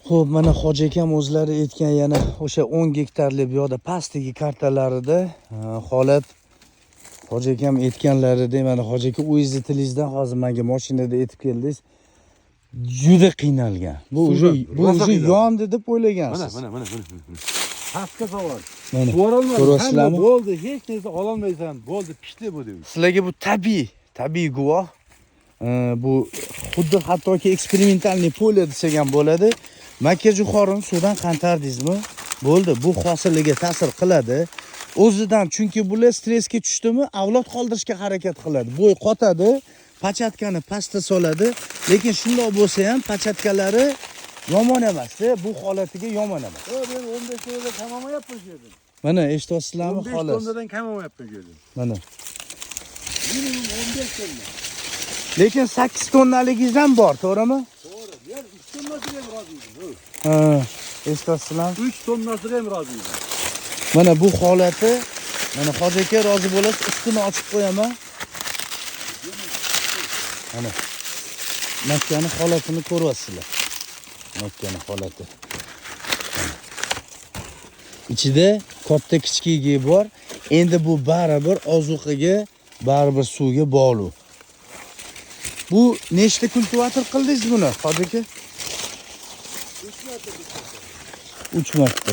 Xo'p, mana hoji akam o'zlari aytgan yana o'sha 10 gektarli bu yoqda pastdagi kartalarida holat hoji akam aytganlaridek, mana hoji aka o'zingizni tilingizdan hozir menga mashinada aytib keldingiz. Juda qiynalgan. Bu Suvdan, уже bu rosa уже qiynalgan. Yondi deb Mana o'ylagansiz. mana mana mana. Pastga savol. Mana. Sug'orolmadim. Ko'ryapsizlarmi? Hamma bo'ldi, hech narsa ololmaysan. Bo'ldi, pishdi bu deydi. Sizlarga bu tabiiy guvoh. Bu xuddi hattoki eksperimentalniy поле desak ham bo'ladi. Makkajo'xorini suvdan qantardingizmi? Bo'ldi, bu hosiliga ta'sir qiladi. O'zidan, chunki bular stressga tushdimi, avlod qoldirishga harakat qiladi. Bo'y qotadi, початка ni pastda soladi, lekin shundoq bo'lsa ham початка lari yomon emasda, bu holatiga yomon emas. Yo, ben 15 tonnadan kam olmayapman shu yerdan. Mana eshityapsizlarmi 15 xolos? Tonnadan kam olmayapman shu yerdan. Mana. Minimum 15 tonna. Lekin 8 tonnaligingiz ham bor, to'g'rimi? To'g'ri. Men 3 tonnasiga ham roziydim. Ha, eshityapsizlarmi? 3 tonnasiga ham roziydim. Mana bu holati, mana hoji aka rozi bo'lasiz, ustini ochib qo'yaman. Mana makkani holatini ko'ryapsizlar. Makkani holati. Ichida katta kichkigi bor. Endi bu baribir ozuqaga, baribir suvga bog'liq. Bu nechta kultivator qildingiz buni, hoji aka? 3 marta.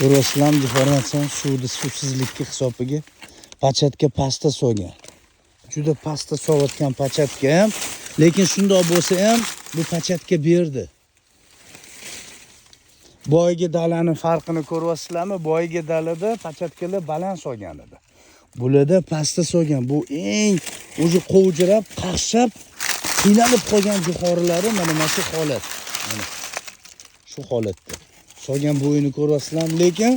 Ko'ryapsizlarmi, deformatsion suvni suvsizlikka hisobiga початка pastda solgan. Juda pastda solayotgan початка ham, lekin shundoq bo'lsa ham bu початка berdi. Boyagi dalani farqini ko'ryapsizlarmi? Boyagi dalada початка lar baland solgan edi. Bularda pastda solgan. Bu eng o'zi qovjirab, qaqshab, qiynalib qolgan jo'xorilari mana shu holat. Mana shu holatda. Solgan bo'yini ko'ryapsizlarmi? Lekin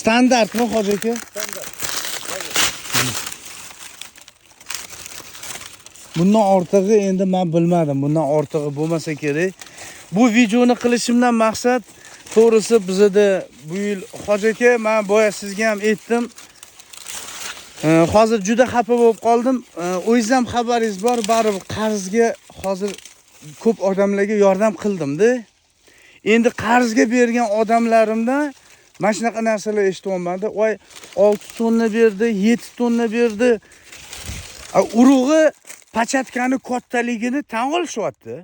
standartmi, hoji aka? Standart. Bundan ortig'i endi men bilmadim. Bundan ortig'i bo'lmasa kerak. Bu videoni qilishimdan maqsad to'g'risi bizada bu yil hoji aka, men boya sizga ham aytdim. Hozir juda xafa bo'lib qoldim. O'zingiz ham xabaringiz bor, baribir qarzga hozir ko'p odamlarga yordam qildim-da. Endi qarzga bergan odamlarimdan mana shunaqa narsalar eshityapman-da. Voy, 6 tonna berdi, 7 tonna berdi. Urug'i початка ni kattaligini tan olishyapti.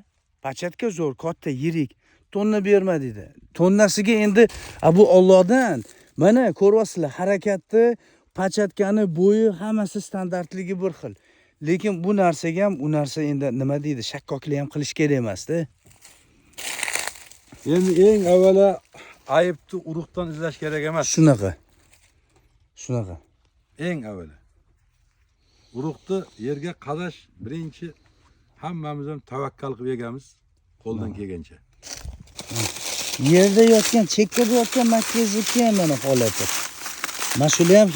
Початка zo'r, katta, yirik. Tonna berma dedi. Tonnasiga endi, bu Allohdan. Mana ko'ryapsizlar, harakatni, початка ni bo'yi hammasi standartligi bir xil. Lekin bu narsaga ham u narsa endi nima deydi, shakkoklik ham qilish kerak emas-da. Endi eng avvalo aybni urug'dan izlash kerak emas. Shunaqa. Shunaqa. Eng avvalo urug'ni yerga qadash birinchi hammamiz ham tavakkal qilib yegamiz qo'ldan kelgancha. Yerda yotgan, chekkada yotgan makkazniki ham mana holati. Mana shular ham hech